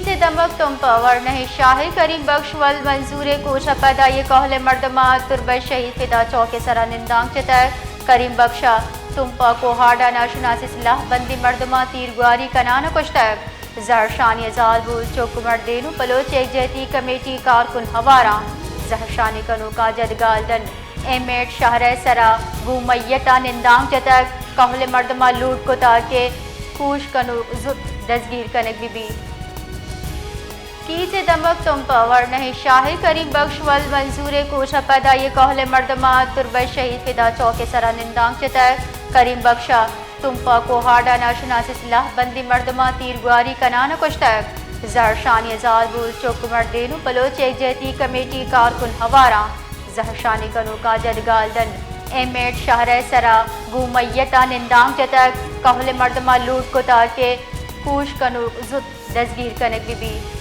چہ دمگ تمپ ء ورنہیں شاہر کریم بخش ول منظور ء کوچ ء پد آئی ء کہل ء مردماں تربت شہید فدا چوک ء سرا نندانک جتگ۔ کریم بخش ء تمپ ء کوہاڈ ء ناشناس سلاہ بندیں مردماں تیرگواری کنان ء کشتگ۔ زہرشانی ء زالبول چک مردینو بلوچ یکجہتی کمیٹی کارکن ہوار آں۔ زہرشانی کنوکاں جدگال ڈن ایم ایڈ شہر ء سرا گوں میت ء نندانک جتگ۔ کہل ء مردماں لوٹ کتگ کہ کوش کنوک زوت دزگیر کنگ بہ بیت۔ کیچ ء دمگ تمپ ء ورنہیں شاہر کریم بخش ول منظور ء کوچ ء پد آئی ء کہل ء مردماں تربت شہید فدا چوک ء سرا نندانک جتگ۔ کریم بخش ء تمپ ء کوہاڈ ء ناشناس سلاہ بندیں مردماں تیرگواری کنان ء کشتگ۔ زہرشانی ء زالبول چک مردینو بلوچ یکجہتی کمیٹی کارکن ہوار آں۔ زہرشانی کنوکاں جدگال ڈن ایم ایڈ شہر ء سرا گوں میت ء نندانک جتگ۔ کہل ء مردماں لوٹ کتگ کہ کوش کنوک زوت دزگیر کنگ بہ بیت۔